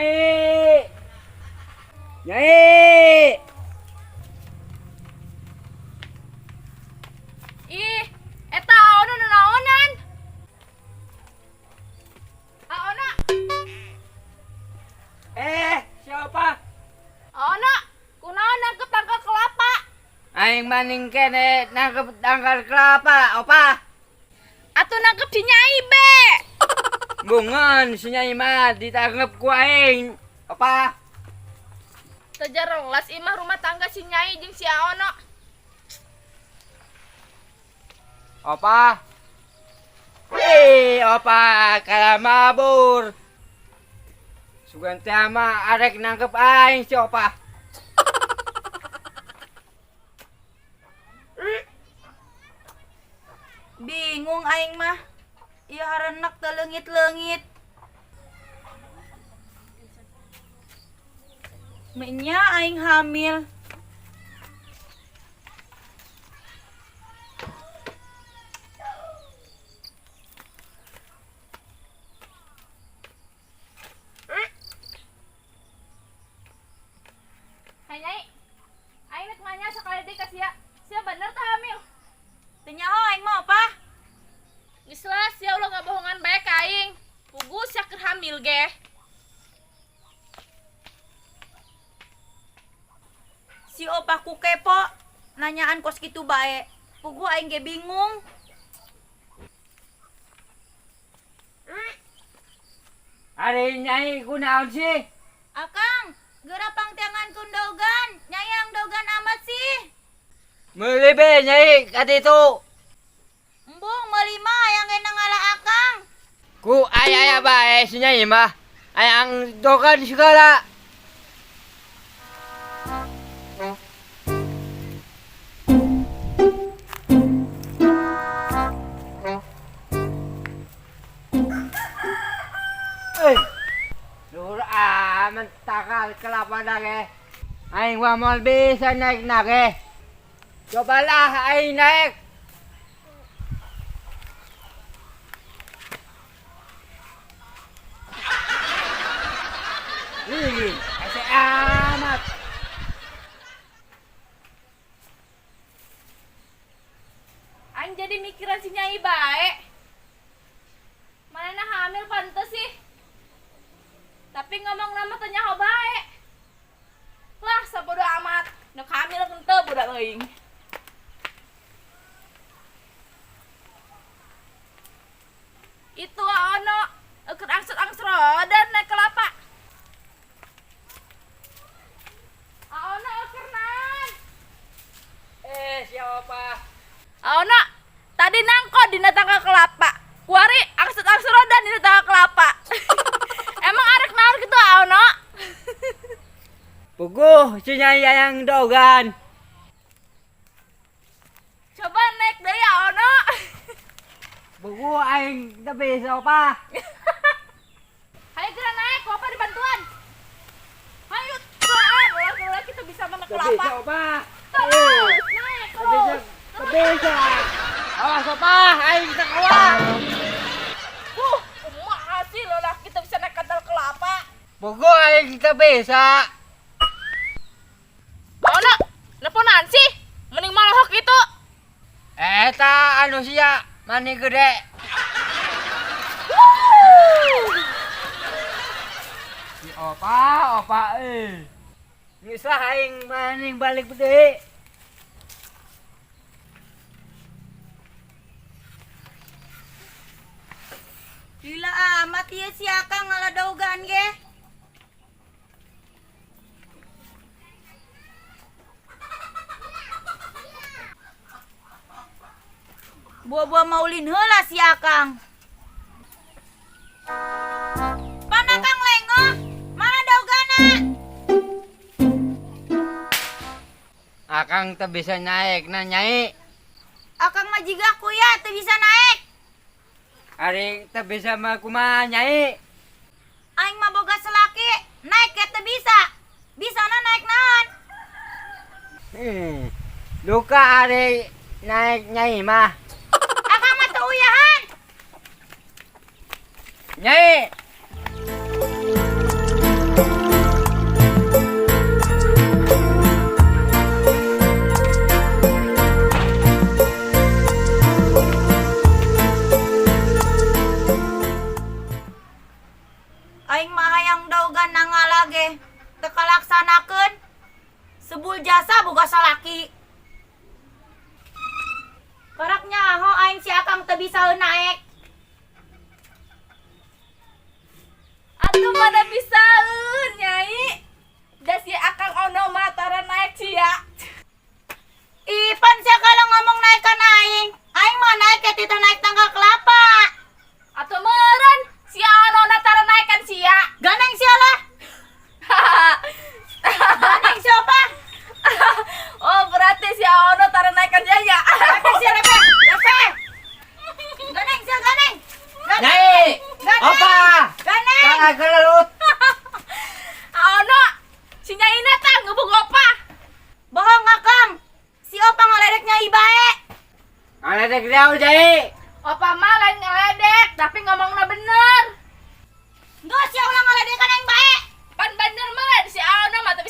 Nyai! Nyai! Ih, eta Aona nanaonan? Aona, Eh, siapa? Aona, kunaon nangkep tangkal kelapa? Aing maning kene nangkep tangkal kelapa, opa. Atuh nangkep si Nyai be. Bungan si Nyai mah ditangkep ku aing, opa. Teu jelas imah rumah tangga si Nyai jeung si Aono. Opa. Eh, opa, kalah mabur. Sugan teh mah arek nangkep aing si opa. Bingung aing mah. Ieu harenak teu leungit-leungit. Menya aing hamil. Hai Nyai, aing rek nanya sakali deui ka sia. Sia bener teh hamil? Teu nyaho aing mah apa? Geus lah sia ulah ngabohongan bae ka aing. Puguh sia keur hamil ge. Si opah ku kepo nanyaan kos kitu bae. Puguh aing ge bingung. Ari Nyai kunaon sih? Akang, geura pangtiangan kundogan. Nyai yang dogan amat sih. Meuli be Nyai ka ditu. Embung meuli mah hayang ge ngala akang. Ku aya-aya bae si Nyai mah. Hayang dogan segala. Eh, luhur amat tangkal kelapa nage. Aing mah moal bisa naik nage. Cobalah aing naik. Ih, ese amat. Aing jadi mikiran si Nyai bae. Manehna hamil pantes sih. Tapi ngomong nama teh nyaho bae. Lah sabodo amat. Nek hamil henteu budak euing. Itu Aono keur angsur-angsur dan naik kelapa. Aono keur naon? Eh, siapa? Aono, tadi nangko dina tangkal kelapa. Kuari angsur-angsur dan dina tangkal kelapa. Emang arek naon gitu Aono? Puguh si Nyai hayang dogan. Coba naik deui Aono. Puguh aing teu bisa opa. Hayo geura naik, ku apa dibantuan. Hayo tuaan, ulah-ulah kita bisa mana Teu kelapa. bisa opa. Terus, naik Teu bisa, terus. teu bisa. Awas opa, aing teu kuat. Kumaha sih lelaki teu bisa naik kadal kelapa. Puguh aing teu bisa. Aono, neponan sih? Mending malahok itu. Eta anu sia mani gede. Si opa, opa euy. Geus lah aing maning balik deui. Lila amat ieu si akang ngaladogan ge. Buah-buah maulin heula si akang. Pan akang lengoh, mana dogana? Akang teu bisa naik na Nyai. Akang mah jiga kuya teu bisa naik. Ari teu bisa mah kumaha Nyai? Aing mah boga selaki, naik ge teu bisa. Bisana naik naon? Duka ari naik Nyai mah. Akang mah teu uyahan. Nyai. Hayang daugan nangala ge teu kalaksanakeun. Sebul jasa boga salaki. Karak nyaho aing si Akang teu bisa naek. Atuh mana bisaeun, Nyai. Da si Akang Ono mah tara naek sia. Ipan sia kalau ngomong naik kan aing. Aing mah naik ke tita naik tanggal kelapa. Atuh meureun si Ono na tara naekan sia. Ganeng sia lah. Ganeng siapa? Oh, berarti si Ono tara naekan sia nya. Repe sia repe. Repe. Ganeng sia ganeng. Ganeng. Nyai, Ganeng. apa? Ganeng. Kalah gelut. Ono, si Nyaina tah ngebug opa. Bohong Akang. Si Opa ngaledek Nyai bae. Ngaledek jauh, Nyai. Opa mah lain ngeledek, tapi ngomongna bener. Geus sia ulah ngaledekan aing bae. Pan bener mah si Ono mah teu